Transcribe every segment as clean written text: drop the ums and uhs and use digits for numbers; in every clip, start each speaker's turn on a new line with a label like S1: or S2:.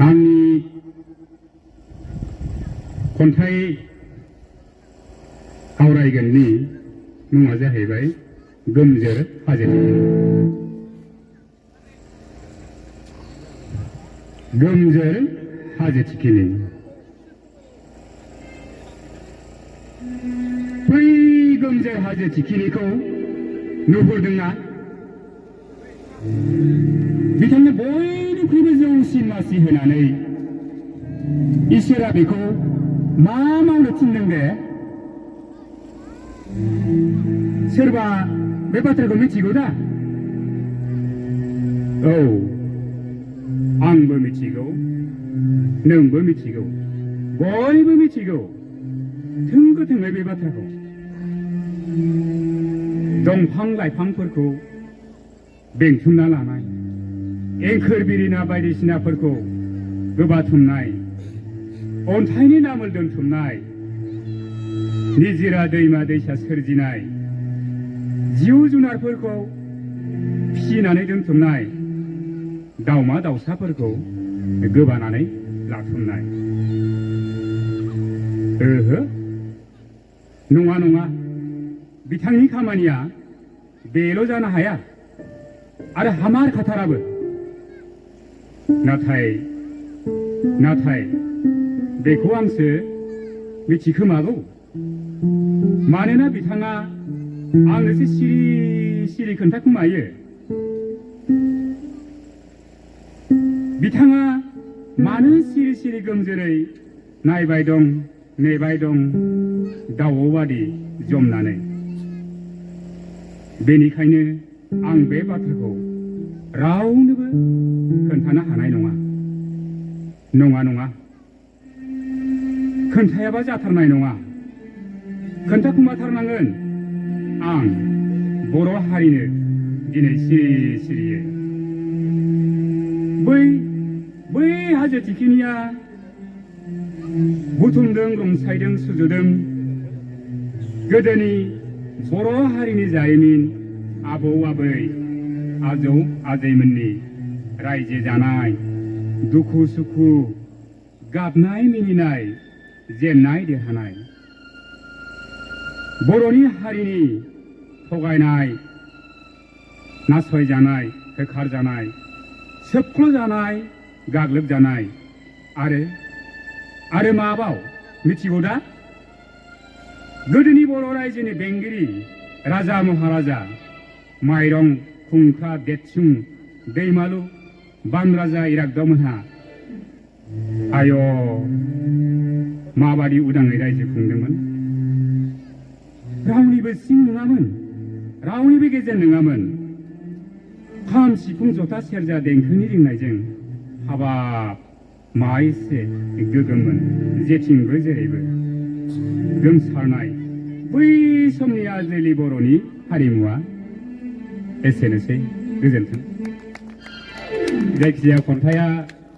S1: आंनि खन्थाइ आवरायगोननि मुङा जाहैबाय गोमजोर हाजो थिखिनि। गोमजोर हाजो थिखिनि। बै गोमजोर हाजो थिखिनिखौ नुहुरदोंना? बिथांनो बयनिख्रुइबो जौसिन मासि होनानै इसोरा बेखौ मा मावनो थिनदों दे? सोरबा बे बाथ्राखौ मिथिगौ दा? औ, आंबो मिथिगौ, नोंबो मिथिगौ, बयबो मिथिगौ थोंगो थोङै बे बाथ्राखौ। दंफां लाइफांफोरखौ बेंथुमना लानाय, एंखोर बिरिना बायदिसिनाफोरखौ गोबाथुमनाय, अन्थाइनि दामोल दोनथुमनाय, निजिरा दैमा दैसा सोरजिनाय, जिउ जुनारफोरखौ फिसिनानै दोनथुमनाय, दाउमा दाउसाफोरखौ गोबानानै लाथुमनाय। ओहो, नङा नङा, बिथांनि खामानिया बेल' जानो हाया आरो हामार खाथाराबो। नाथाय बेखौ आंसो मिथिखोमागौ। मानोना बिथाङा आंनोसो सिरि सिरि खोन्थाखुमायो। बिथाङा मानो सिरि सिरि गोमजोरै नायबाय दं, नेबाय दं दाउब' बादि जमनानै? बेनिखायनो आं बे बाथ्राखौ रावनोबो खोन्थानो हानाय नङा। नङा, खोन्थायाबा जाथारनाय नङा, खोन्थाखुमाथारनांगोन आं बर' हारिनो दिनै सिरि सिरियै। बै हाजो थिखिनिया बुथुमदों, रंसायदों, सुजुदों गोदोनि बर' हारिनि जारिमिन, आबौ आबै, आजौ आजैमोननि रायजो जानाय, दुखु सुखु, गाबनाय मिनिनाय, जेननाय देरहानाय, बर'नि हारिनि थगायनाय, नासयजानाय, होखारजानाय, सोबख्ल'जानाय, गाग्लोबजानाय आरो माबाव मिथिगौ दा? गोदोनि बर' रायजोनि बेंगिरि राजा महाराजा, माइरं खुंख्रा देदसुं दैमालु बान राजा इरागदावमोनहा आय' माबादि उदाङै रायजो खुंदोंमोन। रावनिबो सिं नङामोन, रावनिबो गेजेर नङामोन। खाम सिफुं जथा सेरजा देंखोनि रिंनायजों हाबाब मा एसे गोगोममोन जेथिंबो जेरैबो गोमसारनाय बै समनि आजोलि बर'नि हारिमुवा। एसेनोसै, गोजोन्थों। जायखिजाया खन्थाइया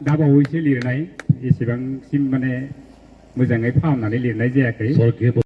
S1: दाबावैसो लिरनाय, एसेबांसिम माने मोजाङै फाहामनानै लिरनाय जायाखै।